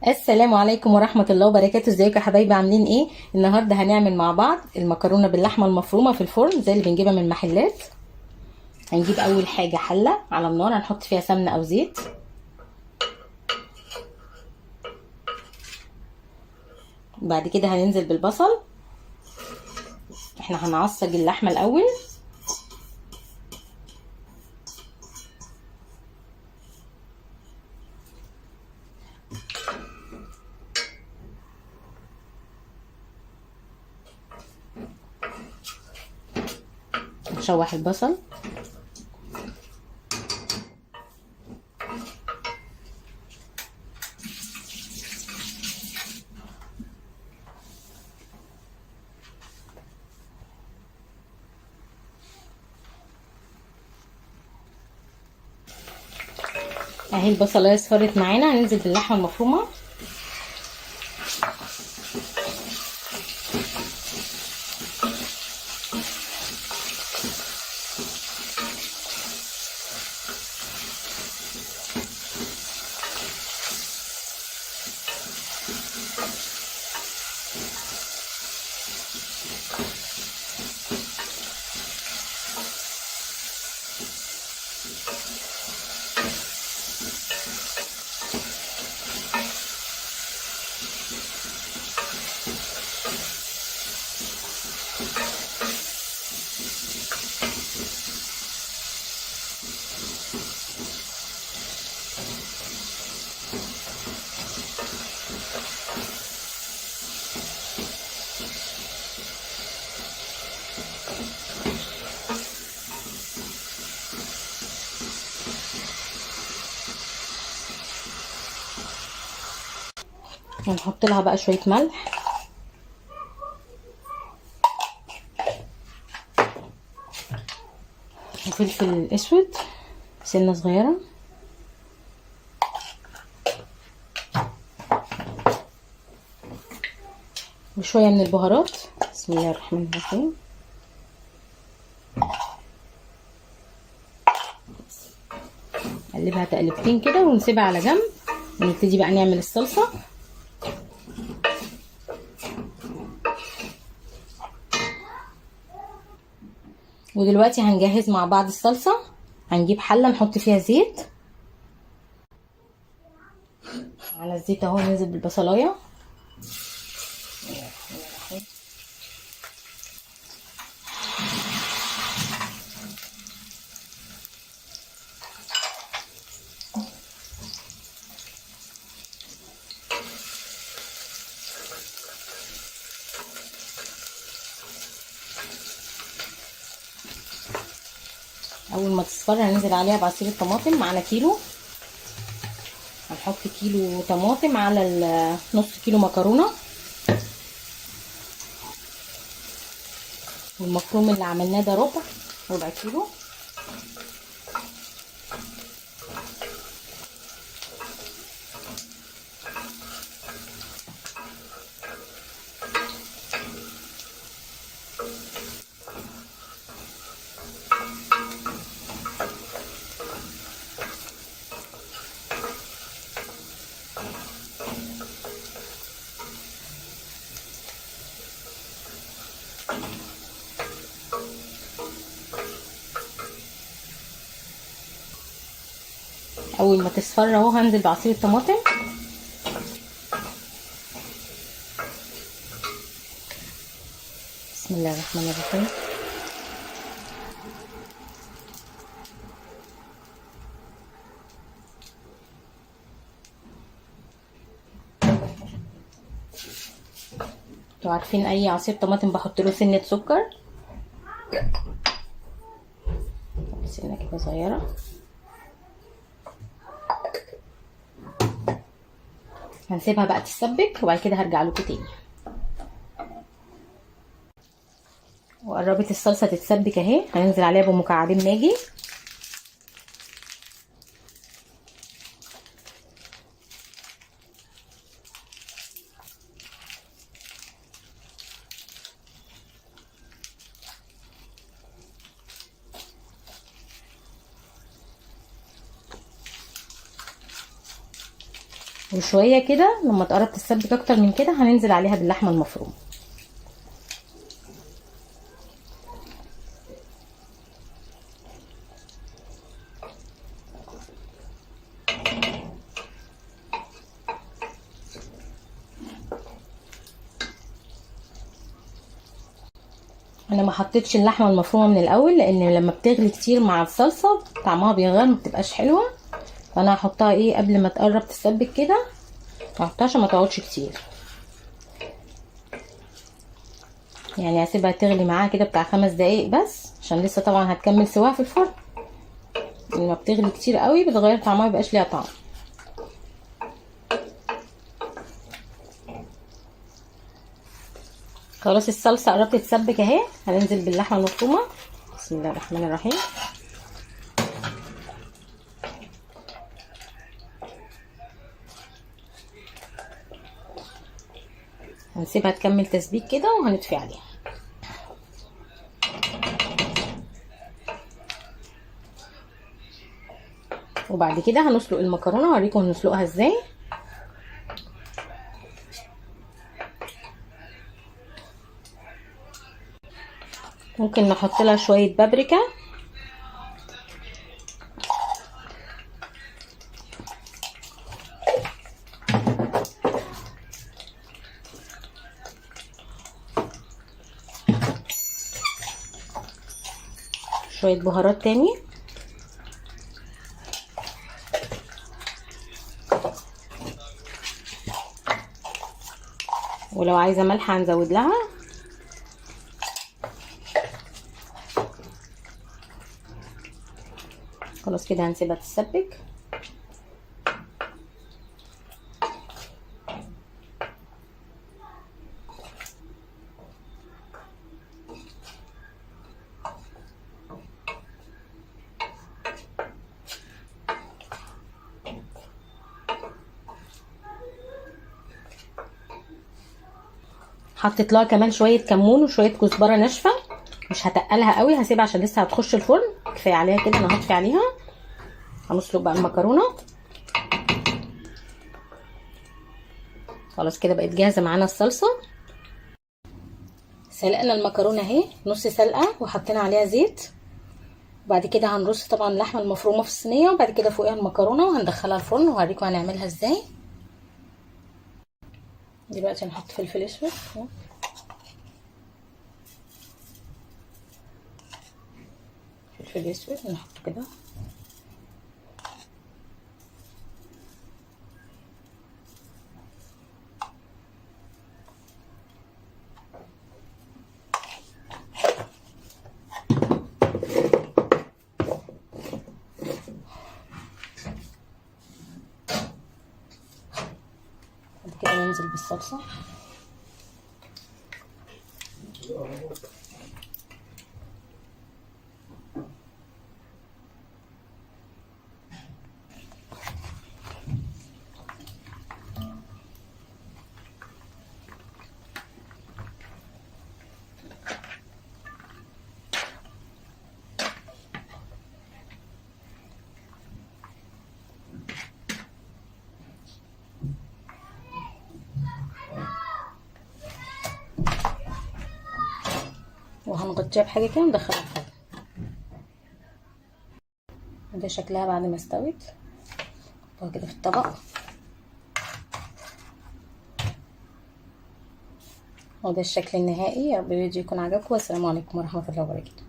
السلام عليكم ورحمة الله وبركاته. ازيكم يا حبايبي؟ عاملين ايه؟ النهاردة هنعمل مع بعض المكرونة باللحمة المفرومة في الفرن زي اللي بنجيبها من المحلات. هنجيب اول حاجة حلة على النار، هنحط فيها سمنة او زيت. بعد كده هننزل بالبصل. احنا هنعصج اللحمة الاول. نشوح البصل. اهي البصلايه اصفرت معانا، هننزل باللحمه المفرومه. ونحط لها بقى شوية ملح. وفلفل اسود سنة صغيرة. وشوية من البهارات. بسم الله الرحمن الرحيم. نقلبها تقلبتين كده ونسيبها على جنب، ونبتدي بقى نعمل الصلصه. ودلوقتي هنجهز مع بعض الصلصة. هنجيب حلة نحط فيها زيت. على الزيت اهو ننزل بالبصلاية. اول ما تصفر هننزل عليها بعصير الطماطم. معانا كيلو، هنحط كيلو طماطم على نص كيلو مكرونه، والمفروم اللي عملناه ده ربع كيلو. اول ما تصفر اهو هنزل بعصير الطماطم. بسم الله الرحمن الرحيم. انتوا عارفين اي عصير طماطم بحط له سنة سكر، سنة كده صغيرة. هنسيبها بقى تتسبك وبعد كده هرجع لكم تاني. وقربت الصلصه تتسبك اهي، هننزل عليها بمكعبين ماجي. وشوية كده لما تقرب تتسبك اكتر من كده هننزل عليها باللحمه المفرومه. انا ما حطيتش اللحمة المفرومه من الاول، لان لما بتغلي كتير مع الصلصه طعمها بيغير، ما بتبقاش حلوة. فانا هحطها ايه قبل ما تقرب تسبك كده، هحطها عشان ما تقعدش كتير، يعني هسيبها تغلي معاها كده بتاع 5 دقايق بس، عشان لسه طبعا هتكمل سواها في الفرن. لما بتغلي كتير قوي بتغير طعمها، مبيبقاش ليها طعم. خلاص الصلصه قربت تتسبك اهي، هننزل باللحمه المفرومه. بسم الله الرحمن الرحيم. هنسيبها تكمل تسبيك كده وهنطفي عليها. وبعد كده هنسلق المكرونه، هوريكم هنسلقها ازاي. ممكن نحط لها شوية بابريكا، شوية بهارات تاني، ولو عايزه ملح هنزود لها. خلاص كده هنسيبها تتسبك. حطيت لها كمان شوية كمون وشوية كزبره ناشفة، مش هتقلها قوي، هسيبها عشان لسه هتخش الفرن. كفاية عليها كده، انا هطفي عليها. هنسلق بقى المكرونه. خلاص كده بقت جاهزة معانا الصلصه. سلقنا المكرونه اهي نص سلقه وحطينا عليها زيت. وبعد كده هنرص طبعا اللحمة المفرومه في الصينية، وبعد كده فوقيها المكرونه وهندخلها الفرن وهوريكم هنعملها ازاي. دلوقتي هنحط فلفل اسود، فلفل اسود نحطه كده، بعد كده ننزل بالصلصة. وهنغطيها بحاجة كده وندخلها الفرن. ده شكلها بعد ما استوت. نحطها كده في الطبق. وده الشكل النهائي. يا رب الفيديو يكون عجبكم، والسلام عليكم ورحمة الله وبركاته.